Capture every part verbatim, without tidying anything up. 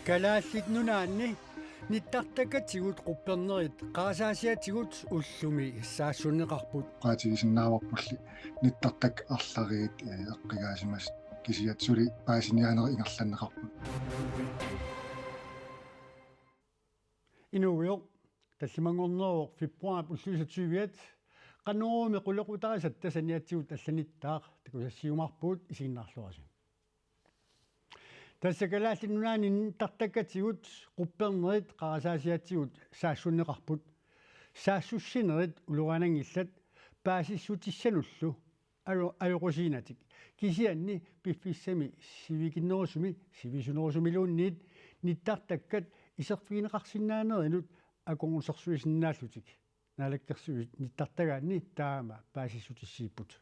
Kalaallit Nunaanni nittartakkatigut quppernerit qarasaasiatigut ullumi saassunneqarput. Oqaatigisinnaavarpulli nittartakkat arlariit, eh, eqqigaasimasut, kisianni suli paasiniaanerit ingerlanneqarput. Inuugujoq, tallimanngorneruvoq februaarip ulluisa tyviat, Qanoruumi qulequtarisatta saniatigut allanittaaq takusassiumaarpugut, isiginnaarluarisi. Tassa Kalaallit Nunaanni nittartakkatigut quppernerit qarasaasiatigut saassunneqarput. Saassussinerit uloriananngillat paasissutissanullu ajo-, ajoqusiinatik. Kisianni piffissami sivikinnerusumi, sivisunerusumiluunniit nittartakkat iserfigineqarsinnaanerinut akornusersuisinnaallutik. Naalakkersuisut nittartagaanni taama paasissutissiipput.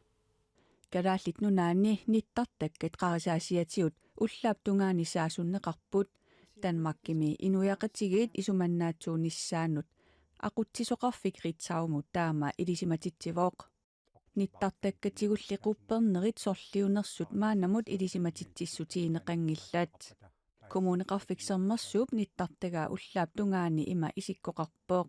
Kalaallit Nunaanni nittartakkat qarasaasiatigut ullaap tungaani saassunneqarput. Danmarkimi inuiaqatigiit isumannaatsuunissaannut aqutsisoqarfik Ritzaumut taama ilisimatitsivoq. Nittartakkatigulli quppernerit sorliunersut maannamut ilisimatitsissutigineqanngillat. Kommuneqarfik Sermersuup nittartagaa ullaap tungaani ima isikkoqarpoq.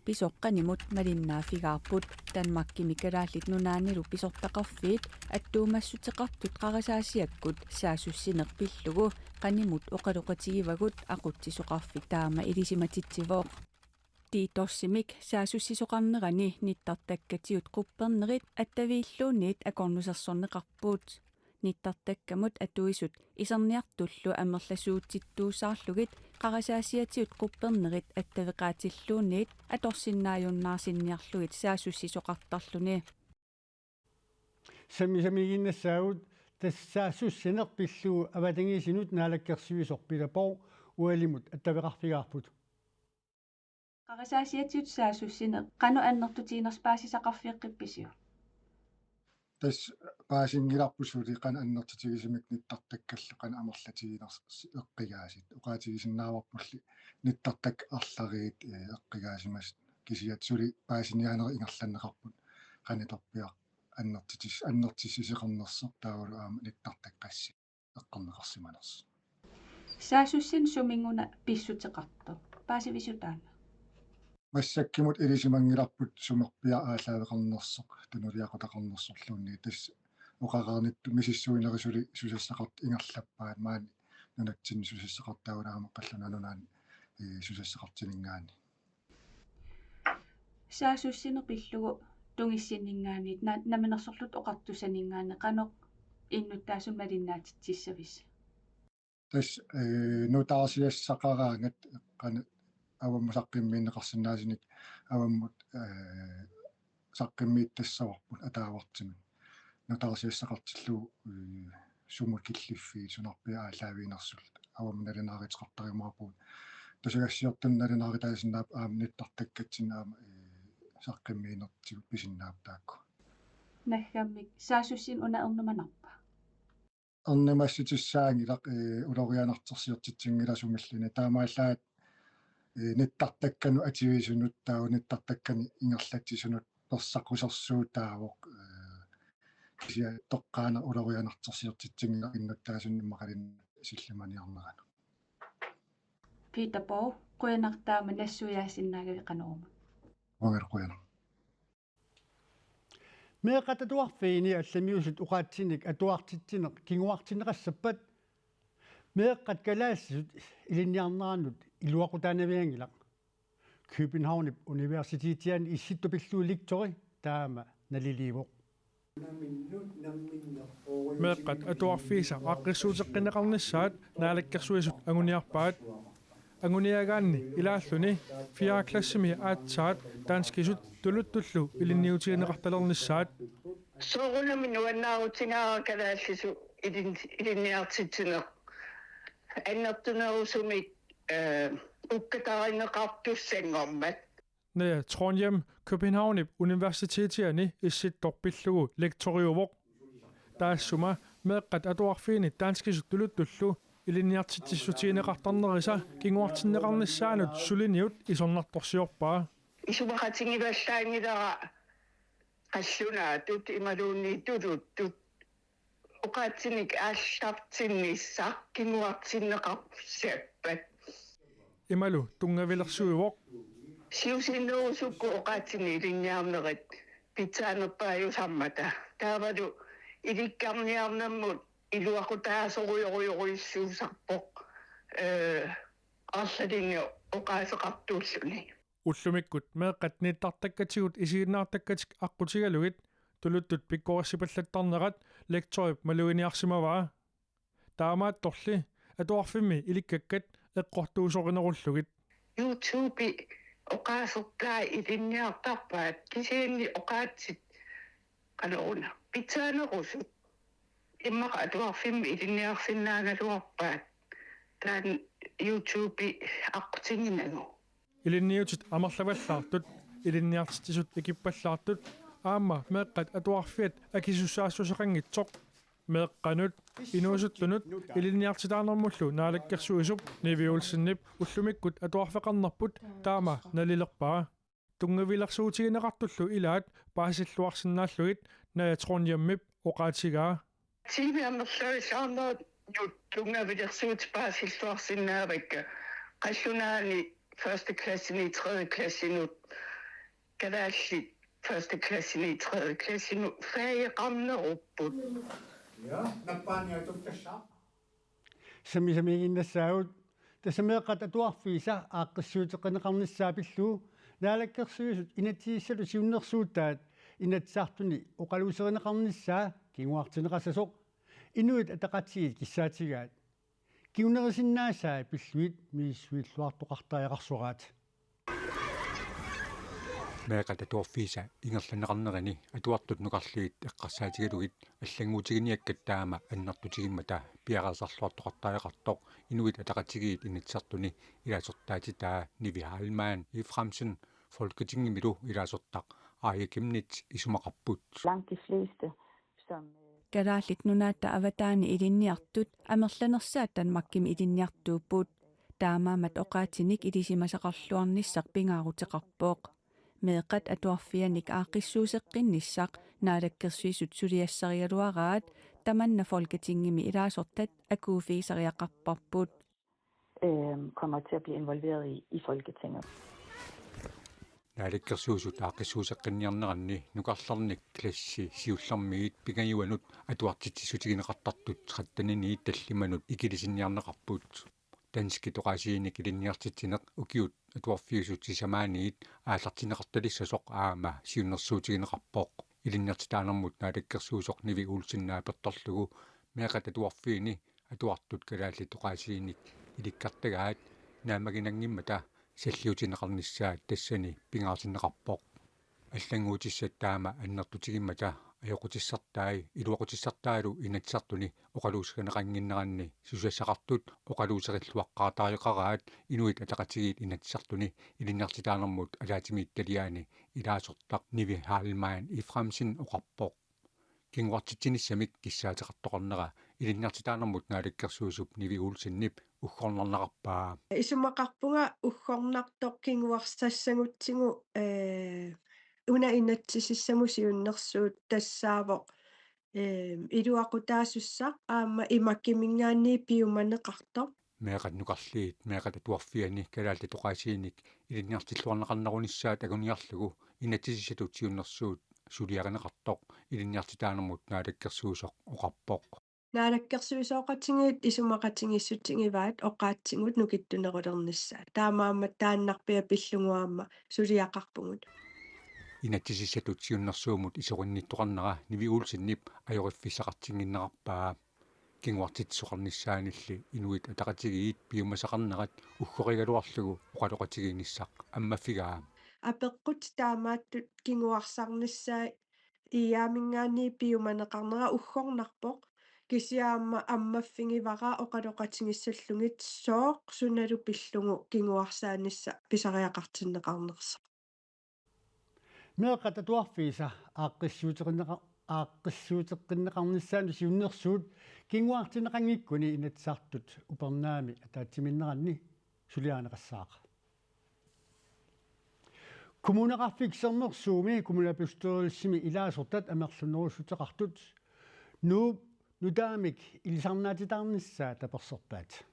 Pisoq qanimut malinnaaffigaarput. Danmarkimi Kalaallit Nunaannilu pisortaqarfiit attuumassuteqartut qarasaasiakkut saassussineq pillugu qanimut oqaloqatigivagut, aqutsisoqarfik taama ilisimatitsivoq. Diitorsimik saassussisoqarnerani nittartakkatigut quppernerit attaviilluunniit akornusersorneqarput. Nittartakkamut atuisut iserniartullu amerlasuutittuusaarlugit qarasaasiatigut quppernerit attaveqaatilluunniit atorsinnaajunnaarsinniarlugit saassussisoqartarluni. Sammisamiiginnassaagut, tassa saassussineq pillugu avatangiisinut naalakkersuisoq Peter Borg ualimut attaveqarfigaarput. Qarasaasiatigut saassussineq qanoq annertutiginersoq paasisaqarfeqqippisiuk? Tassa paasinngilarput suli qanoq annertutigisumik nittartakkallu qanoq amerlatiginersoq eqqigaasut. Oqaatigisinnaavarpulli nittartakkat arlariit, eh, eqqigaasimasut, kisianni suli paasiniaanerit ingerlanneqarput qanitarpiaq annertitis-, annertusisoqarnersoq taavalu aamma nittartakkat qassit eqqorneqarsimanersoq. Saassussineq suminnguuna pissuteqartoq? Paasiviuk taanna? Massakkut ilisimanngilarput sumerpiaq aallaaveqarnersoq, tunuliaqutaqarnersorluunniit, tassa oqareernittut misissuinerit suli susassaqartut ingerlappaat, maani nunatsinni susassaqartut taavalu aamma Qallunaat Nunaanni, eh, susassaqartuninngaanniit. Saassussineq pillugu tungissinninngaanniit, na-, Namminersorlutik Oqartussanninngaanniit qanoq innuttaasunut malinnaatitsissavisi? Tassa, eh, nutaarsiassaqaraangat qanoq avammut saqqummiunneqarsinnaasunik avammut, eh, saqqummiuttassavarput ataavartumik. Nutaarsiassaqartillugu, eh, sumut killiffiit, sunarpiaq aallaaviginersullu avammut nalunaaruteqartarumaarpugut. Tusagassiortunut nalunaaruteqarsinnaapput aamma nittartakkatsinnik aamma, eh, saqqummiunnertigut pisinnaapput taakku. Naggammik saassussineq una ernumanarpa? Ernumassutissaanngilaq, eh, ulorianartorsiortitsinngilaq sumilluunniit. Taamaallaat, eh, nittartakkanut atuisunut taava nittartakkanik ingerlatsisunut perseqqusersuutaavoq, eh, kisianni toqqaannaq ulorianartorsiortitsinngilaq innuttaasunut immaqaluunniit sillimaniarneranut. Peter Borg, qujanaq taama nassuiaasinnaagavit Qanoruumut. Uangalu qujanaq. Meeqqat atuarfiini allamiusut oqaatsinik atuartitsineq kinguartinneqassappat meeqqat kalaallisut ilinniarnerannut iluaqutaanavianngilaq. Københavnip Universitetiani Issittoq pillugu lektori taama naliliivoq. Meeqqat atuarfiisa aaqqissuuteqqinneqarnissaat Naalakkersuisut anguniarpaat. Anguniagaanni ilaalluni fjerde klassimi aatsaat danskisut tuluttullu ilinniutigineqartalernissaat. Soorunami nuannaarutigaara kalaallisut ilin-, ilinniartitsineq. Annertunerusumik, eh, ukkatarineqartussanngormat. Naja Trondhjem, Københavnip Universitetiani Issittoq pillugu lektoriuvoq. Taassuma meeqqat atuarfiini danskisut tuluttullu ilinniartitsissutigineqartarnerisa kinguartinneqarnissaanut suliniut isornartorsiorpaa. Isumaqatigivallaanngilara qallunaatut imaluunniit tuluttut oqaatsinik aallartinnissaq kinguartinneqartussappat. Imalu tunngavilersuivoq. Siusinnerusukkut oqaatsinik ilinniarnerit pitsaanerpaajusarmata. Taavalu ilikkarniarnermut iluaqutaasorujorujorujussuusarpoq. Ee, arlalinni oqaaseqartuulluni. Ullumikkut meeqqat nittartakkatigut isiginnaartakkatik aqqutigalugit tuluttut pikkorissipallattarnerat lektorip maluginiarsimavaa. Taamaattorli atuarfimmi ilikkakkat eqqortuusorinerullugit. YouTube oqaasertai ilinniartarpaat kisianni oqaatsit qanoruna pitsaanerusut. Immaqa atuarfimmi ilinniarsinnaagaluarpaat. Taanna YouTube aqqutiginngilagut. Ilinniutit amerlavallaartut, ilinniartitsisut ikippallaartut, aamma meeqqat atuarfiat akisussaassuseqanngitsoq. Meeqqanut, inuusuttunut, ilinniartitaanermullu naalakkersuisup Nivi Olsenip ullumikkut atuarfeqarnerput taama nalilerpaa. Tunngavilersuutigineqartullu ilaat paasilluarsinnaallugit Naja Trondhjemmip oqaatigaa. Tiimi amerlavissaarneranut tunngavilersuutit paasilluarsinnaavakka. Qallunaani første klassinit tredje klassinut kalaallit første klassinit tredje klassinut fageqarnerupput. Ja, nappaaniatukkassaq. Sami samiiginnassaagut. Tassa meeqqat atuarfiisa aaqqissuuteqqineqarnissaa pillugu Naalakkersuisut inatsisissatut siunnersuutaat Inatsisartuni oqaluuserineqarnissaa kinguartinneqassasoq Inuit Ataqatigiit kissaatigaat. Kingunerisinnaasai pillugit misissuilluartoqartariaqarsoraat. Meeqqat atuarfiisa ingerlanneqarnerini atuartut nukarliit eqqarsaatigalugit allannguutiginiakkat taama annertutigimmata piareersarluartoqartariaqartoq Inuit Ataqatigiit Inatsisartuni ilaasortaatitaa Nivi Heilmann Efraimsen Folketingimilu ilaasortaq Aaja Chemnitz isumaqarput. Langt de fleste, som, øh, Kalaallit Nunaata avataani ilinniartut amerlanersaat Danmarkimi ilinniartuupput. Taamaammat oqaatsinik ilisimasaqarluarnissaq pingaaruteqarpoq. Meeqqat atuarfiannik aaqqissuusseqqinnissaq Naalakkersuisut suliassarigaluaraat tamanna Folketingimi ilaasortat akuuffigisariaqarparput. Øhm, kommer til at blive involveret i, i Folketinget. Naalakkersuisut aaqqissuusseqqinniarneranni nukarlernik klassi siullermiit pingajuanut atuartitsissutigineqartartut tretten-iniit tallimanut ikilisinniarneqarput. Danskit oqaasiinik ilinniartitsineq ukiut atuarfiusut sisamaaniit aallartinneqartalissasoq aamma siunnersuutigineqarpoq. Ilinniartitaanermut naalakkersuisoq Nivi Olsen naapertorlugu meeqqat atuarfiini atuartut kalaallit oqaasiinik ilikkartagaat naammaginanngimmata salliutinneqarnissaat tassani pingaartinneqarpoq. Allannguutissat taama annertutigimmata ajoqutissartai iluaqutissartaalu Inatsisartuni oqaluuserineqannginneranni susassaqartut oqaluuserilluaqqaartariaqaraat Inuit Ataqatigiit Inatsisartuni ilinniartitaanermut ataatsimiititaliaani ilaasortaq Nivi Heilmann Efraimsen oqarpoq. Kinguartitsinissamik kissaateqartoqarnera ilinniartitaanermut naalakkersuisup Nivi Olsenip uggornarneqarpaa. Isumaqarpunga uggornartoq kinguarsassagutsigu, ee, una inatsisissamut siunnersuut tassaavoq, ee, iluaqutaasussaq aamma imakkiminngaanniit piumaneqartoq. Meeqqat nukarliit, meeqqat atuarfianni kalaallit oqaasiinik ilinniartilluarneqarnerunissaat anguniarlugu inatsisissatut siunnersuut suliarineqartoq ilinniartitaanermut naalakkersuisoq oqarpoq. Naalakkersuisooqatigiit isumaqatigiissutigivaat oqaatsigut nukittunerulernissaat. Taamaammat taannarpiaq pillugu aamma suliaqarpugut. Inatsisissatut siunnersuummut isorinnittoqarnera Nivi Olsenip ajoriffissaqartinnginnerarpaa. Kinguartitsisoqarnissaanilli Inuit Ataqatigiit piumasaqarnerat uggorigaluarlugu oqaloqatigiinnissaq ammaffigaa. Apeqqut taamaattut kinguarsarnissaa I A-minngaanniit piumaneqarnera uggornarpoq. Kisianni aamma ammaffigivara oqaloqatigissallugit sooq sunalu pillugu kinguarsaanissaq pisariaqartinneqarnersoq. Meeqqat atuarfiisa aaqqissuuteqinneqa-, aaqqissuuteqqinneqarnissaanut siunnersuut kinguartinneqanngikkuni Inatsisartut upernaami ataatsimiinneranni suliarineqassaaq. Kommuneqarfik Sermersuumi kommunalbestyrelsimi ilaasortat amerlanerussuteqartut Nuup nutaamik ilisarnaatitaarnissaa tapersersorpaat.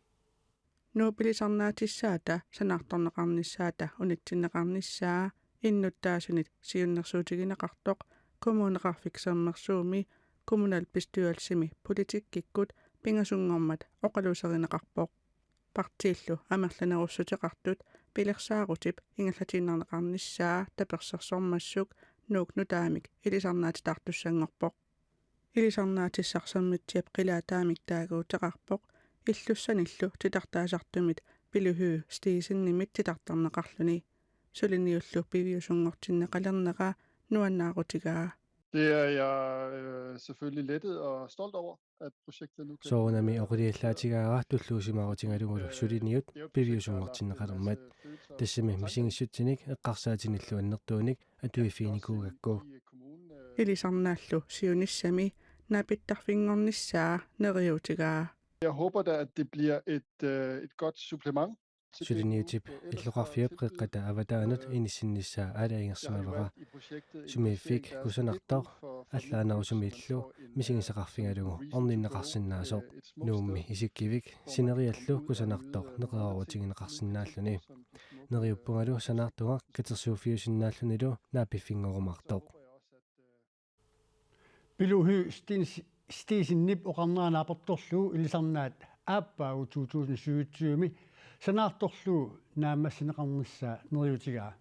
Nuup ilisarnaatissaata sanaartorneqarnissaata unitsinneqarnissaa innuttaasunit siunnersuutigineqartoq Kommuneqarfik Sermersuumi kommunalbestyrelsimi politikkikkut pingasunngormat oqaluuserineqarpoq. Partiillu amerlanerussuteqartut pilersaarutip ingerlatiinnarneqarnissaa tapersersormassuk Nuuk nutaamik ilisarnaatitaartussanngorpoq. Ilisarnaatissarsiormitsiap qilaataamik taaguuteqarpoq illussanillu titartaasartumit Pele Høegh Steensenimit titartarneqarluni. Suliniullu piviusunngortinneqalernera nuannaarutigaa. Det er jeg øh, selvfølgelig lettet og stolt over, at projektet nu kan... Soorunami oqiliallaatigaara tulluusimaarutigalugulu suliniut piviusunngortinneqalermat. Tassami misigissutsinik eqqarsaatinillu annertuunik atuiffiginikuugakku. Ilisarnaallu siunissami naapittarfinngornissaa neriuutigaa. Jeg håber da, at det bliver et, øh, et godt supplement. Suliniutip illoqarfiup qeqqata avataanut inissinnissaa aalajangersimavara. Sumiiffik kusanartoq allaanerusumillu misigisaqarfigalugu orninneqarsinnaasoq. Nuummi isikkivik sineriallu kusanartoq neqeroorutigineqarsinnaalluni. Neriuppungalu sanaartungaq katersuuffiusinnaallunilu naapiffinngorumaartoq. Pele Høegh Steens-, Steensenip oqarnera naapertorlugu ilisarnaat aappaagu to tusind syvogtyve-mi sanaartorlugu naammassineqarnissaa neriuutigaa.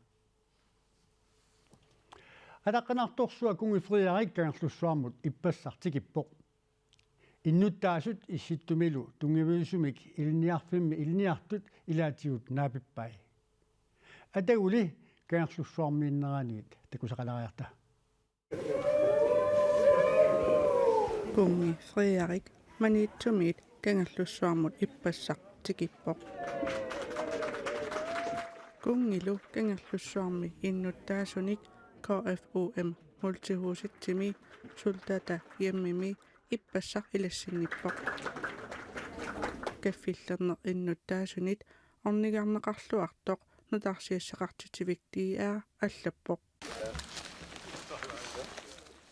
Ataqqinartorsuaq kunngi Frederik Kangerlussuarmut ippassaq tikippoq. Innuttaasut Issittumilu tunngaviusumik ilinniarfimmi ilinniartut ilaatigut naapippai. Ataguli Kangerlussuarmiinneraniit takusaqalaariarta. Kunngi Frederik Maniitsumiit Kangerlussuarmut ippassaq tikippoq. Kunngilu Kangerlussuarmi innuttaasunik K F U M Multihusetsimi Soldaterhjemmimi ippassaq ilassinniippoq. Kaffillerneq innuttaasunit ornigarneqarluartoq nutaarsiassaqartitsivik D R allappoq.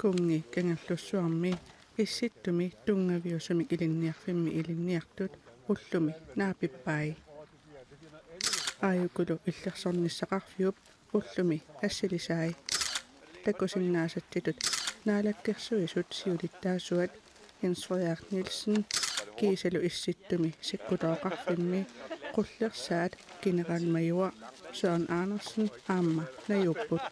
Kunngi Kangerlussuarmi Issittumi tunngaviusumik ilinniarfimmi ilinniartut ullumi naapippai. Aajukulu illersornissaqarfiup ullumi assilisai. Takusinnaasatsitut Naalakkersuisut siulittaasuat Jens Frederik Nielsen kiisalu Issittumi sikkutooqarfimmi qullersaat generalmajor Søren Andersen aamma najuupput.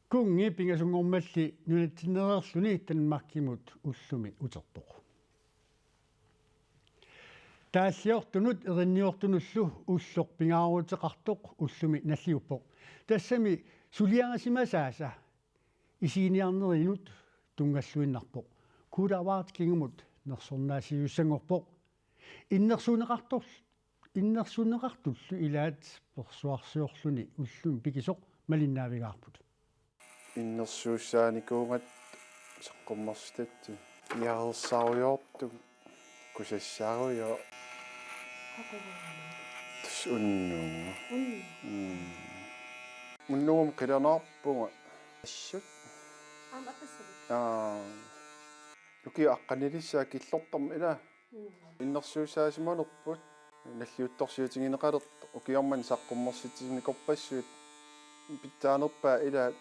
Kunngi pingasunngormalli nunatsinnereerluni Danmarkimut ullumi uterpoq. Taalliortunut erinniortunullu ulloq pingaaruteqartoq ullumi nalliuppoq. Tassami suliarisimasaasa isiginiarnerinut tunngalluinnarpoq. Kuula Award kingumut nersornaasiussanngorpoq. Innersuunneqartor-, innersuunneqartullu ilaat persuarsiorluni ullumi pikisoq malinnaavigaarput. Innersuussaanikuugatta saqqummersitatsigu. Piareersaarujoortunga kusassaarujoortoq. Tassa unnugu. Mm. Unnuguma qilanaarpunga. Assut. Aamma appassaluk. Aa. Ukiup aqqanilissaa killortarmat ila. Innersuussaasimanerput nalliuttorsiutigineqalertoq ukioq manna saqqummersitsinikorpassuit pitsaanerpaat ilaat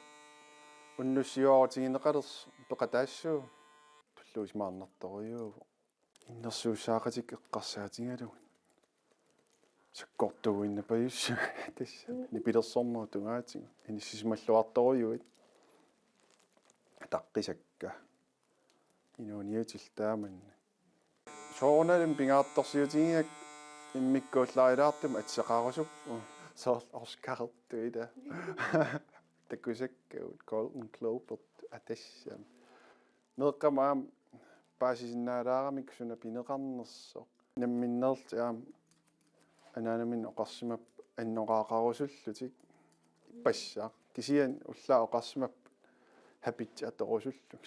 unnussiuarutigineqalersoq peqataassuuvoq. Tulluusimaarnartorujuuvoq. Innersuussaaqatikka eqqarsaatigalugit. Sakkortuuinnapajussuit tassa nipilersornerup tungaatigut. Inissisimalluartorujuit. Ataqqisakka. Inuuniutillu taamannak. Soorunalimi pingaartorsiutigigakku immikkuullaarilaartumik atisaqarusuppunga soorlu Oscarertut ila. Takusakkagut Golden Globe-ertut atassami. Meeqqama aamma paasisinnaalaaramikku suna pineqarnersoq. Namminneerlutik aamma anaanaminnut oqarsimapput annoraaqarusullutik ippassaq. Kisianni ullaaq oqarsimapput habitsit atorusullugit.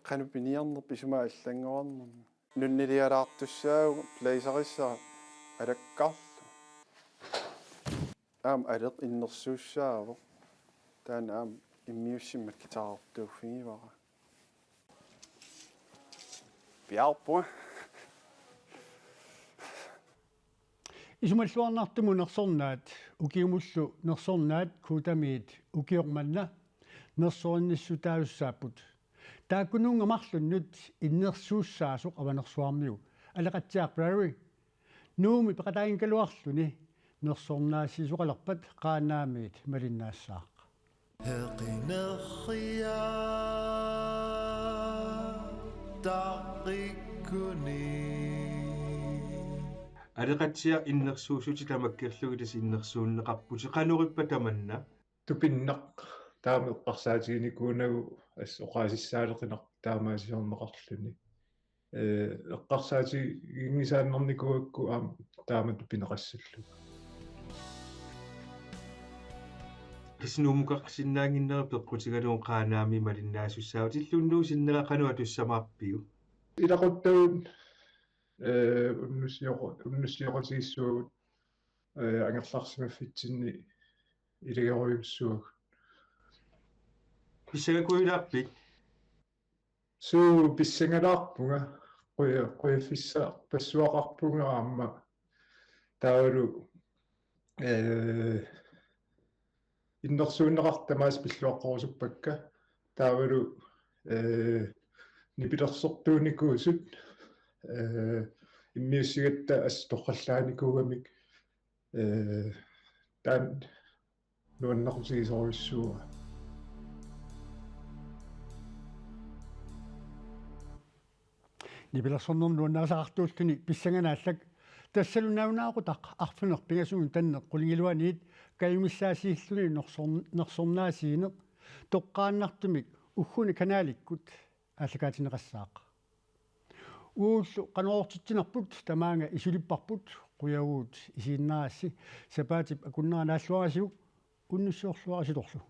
Qanoq piniarnerpit isumaa allanngorarnermi. Nunnilialaartussaavugut blazerissara alakkarlu. Aamma Aleq innersuussaavoq. Taanna aamma immiussimmat guitarertuuffigivara. Piaarpunga. Isumalluarnartumut nersornaat, ukiumullu nersornaat Kudamiit ukioq manna nersorinnissutaasussaapput. Taakkununnga marlunnut innersuussaasoq Avanersuarmiu Aleqatsiaq Brary Nuummi peqataanngikkaluarluni nersornaasiisoqalerpat Qaanaamiit malinnaassaaq. Heqinerria taqikkuni. Aleqatsiaq, innersuussutit tamakkerlugit tassa innersuunneqarputit. Qanoq ippa tamanna? Tupinnaq taama eqqarsaatiginikuunagu assut oqaasissaaleqineq taamaasiorneqarluni. Ee, eqqarsaatiginngisaannarnikuugakku aamma taama tupineqassallugu. Tassa Nuummukarsinnaannginnerit peqqutigalugu Qaanaamiit malinnaasussaavatit, illuunnuusinnera qanoq atussamaarpiuk? Ilaquttagut, ee, unnussiooq-, unnussiooqatigiissavagut, ee, angerlarsimaffitsinni ilagerujussuugut. Pissangakuulaarpit? Suu, pissangalaarpunga, quja-, qujaffissarpassuaqarpunga aamma taavalu, ee, innersuunneqartut tamaasa pilluaqqorusuppakka taavalu, ee, nipilersortuunikuusut, ee, immiussigatta assut torrallaanikuugamik, ee, taanna nuannaarutigisorujussuuara. Nipilersornermut nuannarisaqartuulluni pissanganaallak. Tassalu nalunaaqutaq arfineq-pingasunut tanneq qulingiluaniit kajumissaasiilluni nersorn-, nersornaasiineq toqqaannartumik ugguni kanalikkut aallakaatinneqassaaq. Uagullu qanoq oqartitsinerput tamaanga isulipparput, qujavugut isiginnaarassi. Sapaatip akunnera naalluarisiuk, unnussiorluarisitorlu.